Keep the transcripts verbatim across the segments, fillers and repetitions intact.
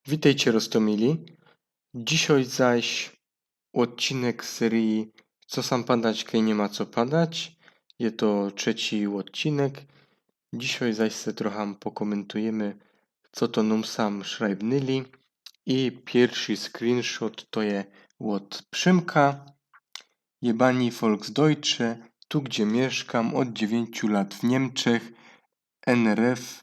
Witejcie, roztōmili. Dzisiej zaś ôdcinek z seryje „Co sam padać, kej niy ma co padać?” Je to trzeci ôdcinek. Dzisiej zaś se trochã pokōmyntujymy, co to nōm sam szrajbnyli. I piyrszy screenshot to je ôd Przymka. „Jebani Volksdeutsche, tu gdzie miyszkam ôd dziewiyńciu lat w Niymczech, N R F”,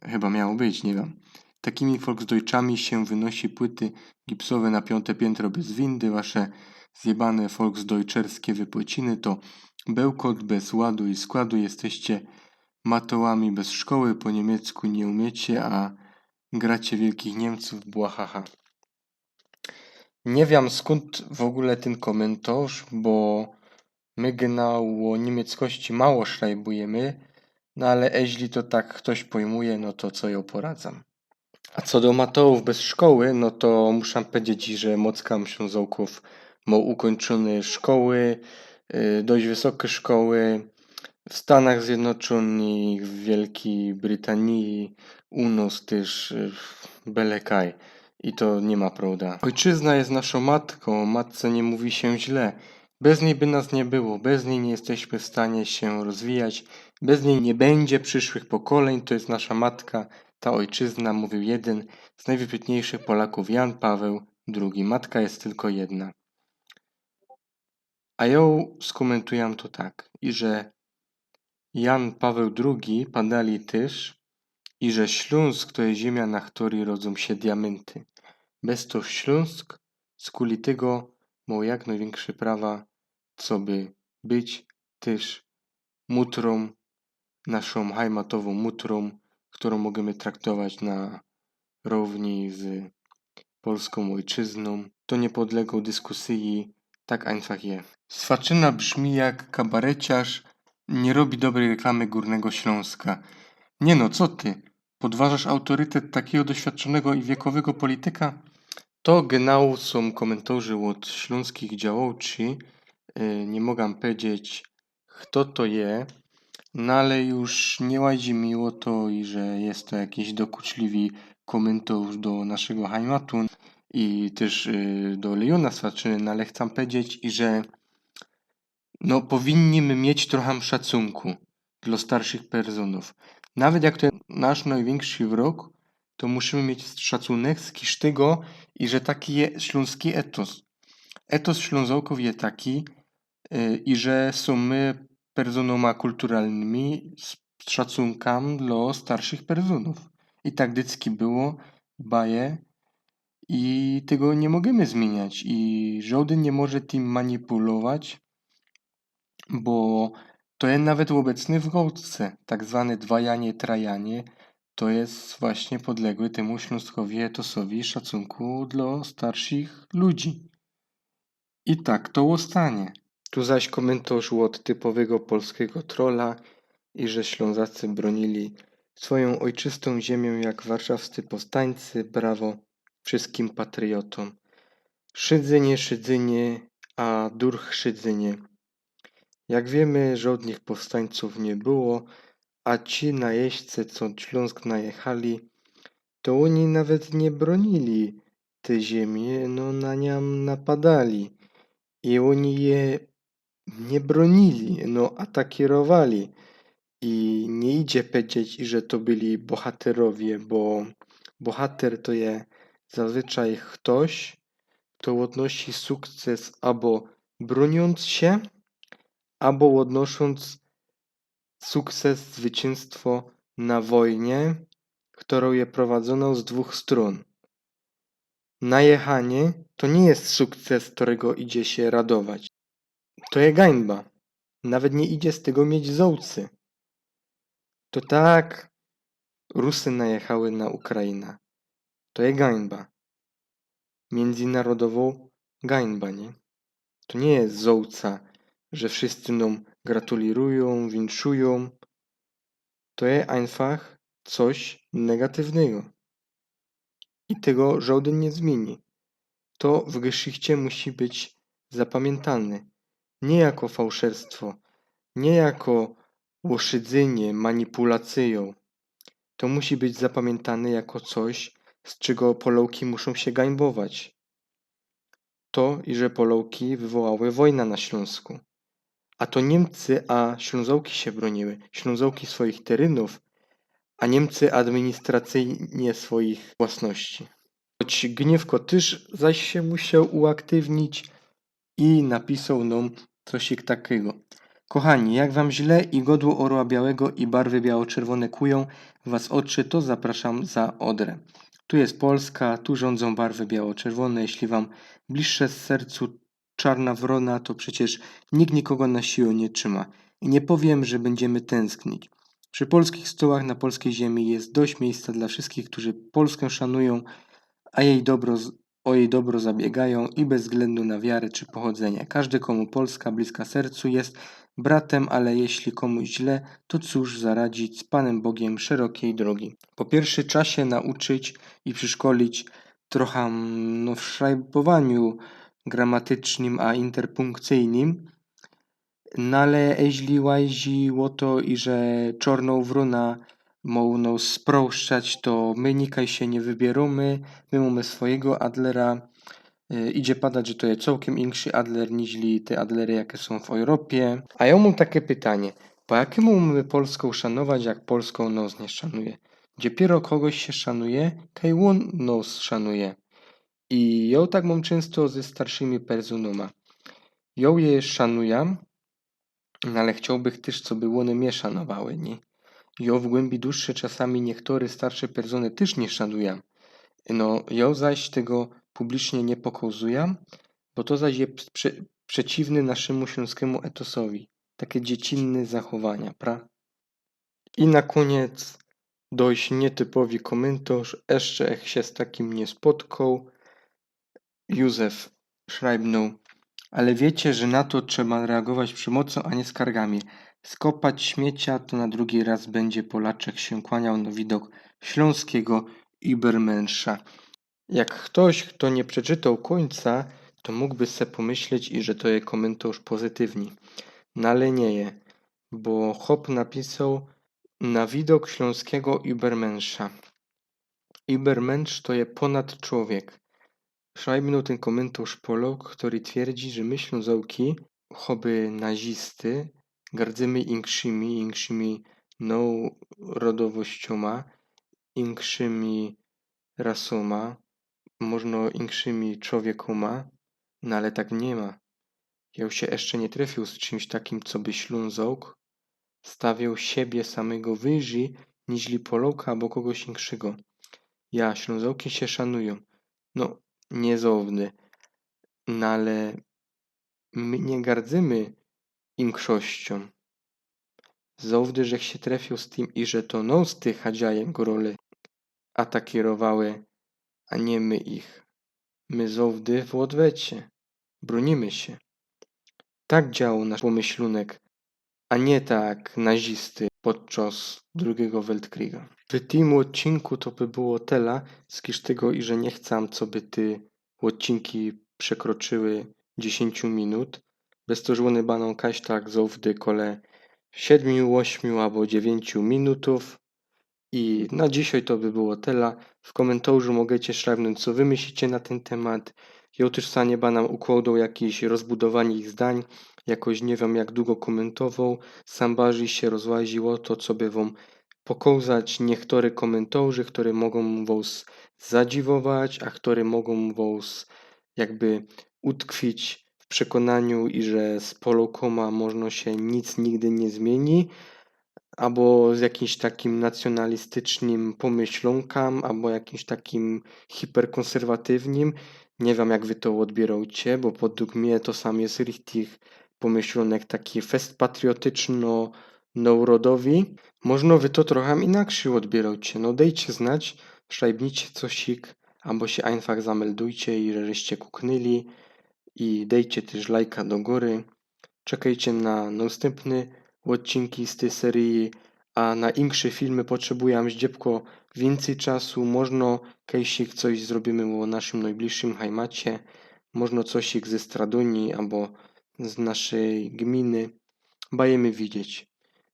chyba miało być, niy wiym. „Takimi Volksdeutschami sie wynosi płyty gipsowe na piōnte piyntrowe bez windy. Wasze zjebane volksdeutscherske wypociny to bełkot bez ładu i składu. Jesteście matołami bez szkoły, po niymiecku niy umiycie, a gracie wielkich Niymcōw, błahaha”. Niy wiym, skōnd w ôgōle tyn kōmyntŏrz, bo my genau ô niymieckości mało szrajbujymy, no ale jeźli to tak ftoś pojmuje, no to co jŏ poradzã. A co do matołōw bez szkoły, no to muszã pedzieć, że mocka Ślōnzŏkōw mŏ ukōńczōne szkoły, y, dość wysokie szkoły, w Stanach Zjednoczōnych, w Wielkij Brytanii, u nŏs tyż, y, bele kaj. I to niy ma prŏwda. Ôjczyzna je naszŏ matkŏ, matce niy mōwi sie źle. Bez nij by nas niy było, bez nij niy jesteśmy w stanie sie rozwijać, bez nij niy bydzie prziszłych pokolyń, to je nasza matka, ta ôjczyzna, mōwiōł jedyn z nojwybitniyjszych Polŏkōw, Jan Paweł drugi. Matka je tylko jedna. A jŏ skōmyntujã to tak, iże Jan Paweł drugi padali tyż, iże Ślōnsk to je ziymia, na ftoryj rodzōm sie diamynty. Bez to Ślōnsk skuli tego mŏ jak nojwiynksze prawa, coby być tyż mutrōm, naszōm hajmatowōm mutrōm, kerõ możymy traktować na rōwnij z polskōm ôjczyznōm. To niy podlegŏ dyskusyji, tak ajnfach je. Swaczyna brzmi jak kabareciŏrz, niy robi dobryj reklamy Gōrnego Ślōnska. Niy no, co ty? Podważŏsz autorytet takigo doświadczōnego i wiekowego polityka? To genau sōm kōmyntŏrze ôd ślōnskich działŏwczi. Y, niy mogã pedzieć, fto to je, no ale już niy łazi mi ô to, iże je to jakiś dokuczliwi kōmyntŏrz do naszego hajmatu i tyż, y, do rejōna Swaczyny, no ale chcã pedzieć, iże no, powinni my mieć trochã szacunku dlŏ starszych personōw. Nawet jak to je nasz nojwiynkszy wrōg, to musimy mieć szacunek z kiż tego, iże taki je ślōnski etos. Etos Ślōnzŏkōw je taki, y, iże sōm my personōma kulturalnymi z, z szacunkã dlŏ starszych personōw. I tak dycki było, ba je, i tego niy możymy zmiyniać i żŏdyn niy może tym manipulować, bo to je nawet ôbecny w gŏdce, tak zwany dwajanie, trajanie, to je właśnie podległy tymu ślōnskowiytosowi szacunku dlŏ starszych ludzi. I tak to ôstanie. Tu zaś kōmyntŏrz ôd typowego polskigo trola, iże Ślōnzŏcy brōnili swojōm ôjczystōm ziymia jak warszawscy powstańcy, brawo wszyskim patriotōm. Szydzynie, szydzynie, a durch szydzynie. Jak wiymy, żŏdnych powstańcōw niy było, a ci najeźdźce, co Ślōnsk najechali, to ôni nawet niy brōnili tyj ziymie, no na niã napadali. I ôni je niy brōnili, no atakirowali. I niy idzie pedzieć, iże to byli bohaterowie, bo bohater to je zazwyczaj ftoś, fto ôdnosi sukces abo brōniōnc sie, abo ôdnosząc sukces, zwyciynstwo na wojnie, kerŏ je prowadzōnŏ z dwōch strōn. Najechanie to niy je sukces, z kerego idzie sie radować. To je gańba. Nawet niy idzie z tego mieć zŏłcy. To tak Rusy najechały na Ukraina. To je gańba. Miyndzynarodowŏ gańba, niy? To niy je zŏłca, że wszyscy nōm gratulirujōm, winszujōm. To je ajnfach coś negatywnego. I tego żŏdyn niy zmiyni. To w geszichcie musi być zapamiyntane. Niy jako fałszerstwo, niy jako ôszydzynie, manipulacyjŏ. To musi być zapamiyntane jako coś, z czego Polŏki muszōm sie gańbować. To, iże Polŏki wywołały wojna na Ślōnsku. A to Niymcy a Ślōnzołki sie brōniły. Ślōnzołki swoich terynōw, a Niymcy administracyjnie swoich własności. Choć Gniywko tyż zaś sie musioł uaktywnić i napisoł nōm cosik takigo. Kochani, jak wam źle i godło ôrła białego i barwy biało-czerwōne kujōm was ôczy, to zapraszam za Odrę. Tu jest Polska, tu rządzą barwy biało-czerwone. Jeśli wam bliższe sercu czarna wrona, to przecież nikt nikogo na siłę nie trzyma. I nie powiem, że będziemy tęsknić. Przy polskich stołach na polskiej ziemi jest dość miejsca dla wszystkich, którzy Polskę szanują, a jej dobro z- o jej dobro zabiegają i bez względu na wiarę czy pochodzenie. Każdy, komu Polska bliska sercu, jest bratem, ale jeśli komuś źle, to cóż zaradzić, z Panem Bogiem szerokiej drogi. Po pierwszym czasie nauczyć i przeszkolić trochę, no, w szrajbowaniu gramatycznym a interpunkcyjnym, no ale jeźli łazi ô to, iże czornōm wrōnã mōgōm sprowszczać, to my nikaj sie nie wybiyrōmy, my mōmy swojego Adlera. Y, idzie padać, że to je cołkym inszy Adler niźli te Adlery, jakie sōm w Europie. A jŏ mōm takie pytanie, po jakiymu mōmy Polskã szanować, jak Polskŏ nŏs nie szanuje? Dopiyro kogoś sie szanuje, kej ôn nŏs szanuje. I jŏ tak mōm czynsto ze starszymi personōma. Jŏ je szanujã, no ale chciołbych tyż, coby ône mie szanowały, niy? Jŏ w głymbi duszy czasami niechtory starsze persōny tyż nie szanujã. No, jŏ zaś tego publicznie nie pokazujã, bo to zaś je prze- przeciwny naszymu ślōnskimu etosowi. Takie dziecinne zachowania, pra? I na kōniec dość nietypowy kōmyntŏrz, jeszcze ech sie z takim nie spotkoł. Józef szrajbnōł: ale wiycie, że na to trzeba reagować przemocą, a nie skargami. Skopać śmiecia to na drugi rŏz bydzie Polaczek sie kłaniał na widok ślōnskigo Übermensza. Jak chtoś, chto nie przeczytoł kōńca, to mōgby se pomyśleć, iże to je kōmyntŏrz pozytywny. No ale niy je, bo chop napisoł: na widok ślōnskigo Übermensza. Übermensch to je ponadczłowiek. Szrajbnōł tyn kōmyntŏrz Polŏk, chtory twierdzi, że my Ślōnzołki, choby nazisty, gardzymy inkszymi, inkszymi nŏrodowościōma, inkszymi rasōma, możno inkszymi człowiekōma, no ale tak niy ma. Jŏ sie jeszcze niy trefiył z czymś takim, coby Ślōnzołk stawiał siebie samego wyżyj niźli Polŏka abo kogoś inkszygo. Ja, Ślōnzołki sie szanujōm. No, niy zŏwdy. No ale my niy gardzymy inkszościōm. Zŏwdy żech sie trefiył z tym, iże to nŏs te chadziaje gorole atakirowały, a niy my ich. My zŏwdy w ôdwecie brōnimy sie. Tak działoł nasz pōmyślōnek, a niy tak nazisty podczas drugigo Weltkriga. W tym ôdcinku to by było tela, z kiż tego, iże niy chcã, coby te ôdcinki przekroczyły dziesiyńciu minut. Bez to, że ône bydōm kajś tak zŏwdy kole siedmiu, ôśmiu abo dziewiyńciu minutōw. I na dzisiej to by było tela. W kōmyntŏrzu możecie szrajbnōńć, co wy myślicie na tyn tymat. Jŏ tyż sam niy bydōm ukłŏdoł jakiś rozbudowany ich zdań. Jakoś niy wiym, jak dugo kōmyntŏwoł. Sam bardzij sie rozłaził ô to, coby wōm pokŏzać niechtory kōmyntŏrze, chtory mogōm wŏs zadziwować, a chtory mogōm wŏs jakby utkwić w przekōnaniu, iże z Polŏkōma możno sie nic nigdy niy zmiyni, abo z jakimś takim nacjōnalistycznym pōmyślōnkã, abo jakimś takim hiperkōnserwatywnym. Niy wiym, jak wy to ôdbiyrŏcie, bo podug mie to sam je richtig pōmyślōnek taki fest patriotyczno-nŏrodowy. Możno wy to trochã inakszy ôdbiyrŏcie. No dejcie znać, szrajbnijcie cosik, abo sie ajnfach zameldujcie, iże żeście kuknyli. I dejcie tyż lajka do gōry. Czekejcie na nŏstympne ôdcinki z tyj seryje, a na inksze filmy potrzebujã zdziebko wiyncyj czasu. Możno kejsik coś zrobimy ô naszym nojbliższym hajmacie, możno cosik ze Stradōni abo z naszyj gminy. Bajymy widzieć.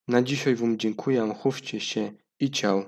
Na dzisiej wōm dziynkujã, chowcie sie i ciao.